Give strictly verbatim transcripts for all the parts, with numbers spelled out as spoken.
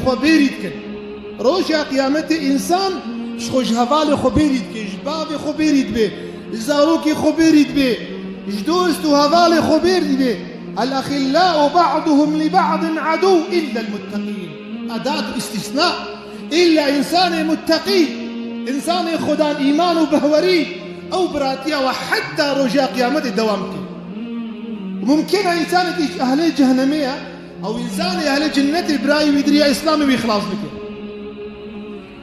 xwe bêrî dikin. Roja qiyametê însan ji xwe, ji hevalê xwe bêrî dike, ji bavê xwe bêrî dibe, ji zarokê xwe bêrî dibe, ji dost û hevalê xwe bêrî dibe. El-exillâ'u ba'duhum li ba'din adû illel mutteqîn. Edat îstîsna. Îlla însanê mutteqî, însanê Xwedan îman û behwerî, ew biratiya we heta roja qiyametê dewam dike. Mumkin e însanekî ji ehlê cehnemê ye, ew însanê ehlê cinnetê birayê wî di riya Îslamê wî xilas bike.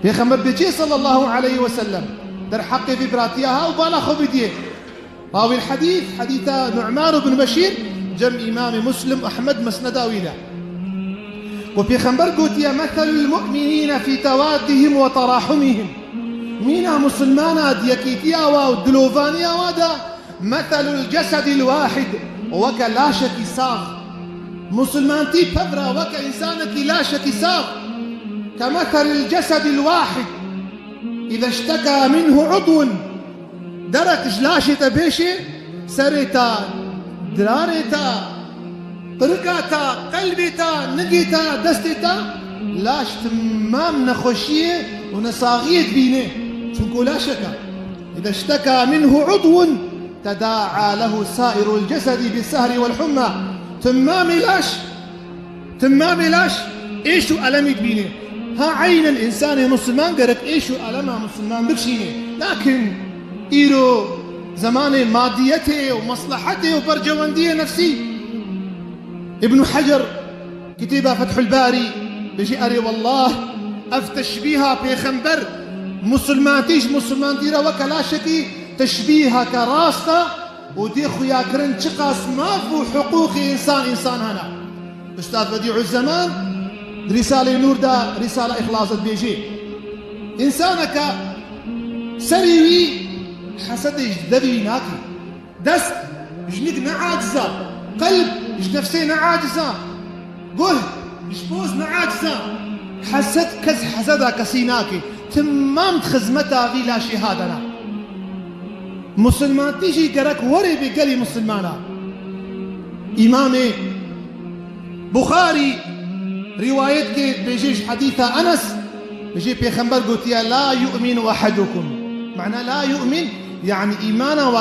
Pêxember bêçê sallallahu aleyhi ve sellem derheqê vî biratiya ha û bala xwe bidiyê. Rawî l-hedîs, hedîsa Nu'man ibn Beşîr, cem Îmamê Muslim, Ehmed, Mesneda wî de. Ku Pêxember gotiye, "Meselul mu'minîne fî tewaddihim ve terahumihim." Mîna musulmana di yekîtiya wa û dilovaniya wa de, "Meselul cesedil wahid", weke laşekî sax. Musulmantî pevra weke însanekî laşekî sax. "Ke meselil cesedil wahid, îze işteka minhu udwun." Derek ji laşê te bêşê, serê te, diranê te, qirika te, qelbê te, nigê te, destê te, laş timam nexweşiyê û nesaxiyê dibîne. Çunku laşek e. Îze işteka minhu udwun, tedaa lehu sairul cesedi bis sehri wel humma. Timamê laş Timamê laş êş û elemî dibîne. Ha eynen însanê musulman gerek êş û elema musulman bikişîne. Lakin îro zemanê madiyetê û meslehetê û bercewendiyê nefsî. Îbnû Hecer kitêba Fethul Barî bêjî, erê wellah, ev teşbîha pêxember musulmantî ji musulmantî re weke laşekî teşbîheke rast e û dê xuyakirin çiqas maf û hiqûqê însan însan hene. Ustad Bedîuzzeman di Rîsalê Nûr de, Rîsala Îxlas de dibêjê, însaneke serî wî hesedê ji devê wî nake. Dest ji nik ne aciz e, qelb ji nefsê ne aciz e, guh ji poz ne aciz e. Hesed kes heseda kesî nake. Timam di xizmeta vî laşê ha de ne. Musulmantî jî gerek were bê gelî musulmana. Îmamê Buxarî rîwayet ke dibêje ji hedîsa Enes, dibêje Pêxember gotiye, "La yu'minu ahadukum." Mana la yu'min, yani îmana wa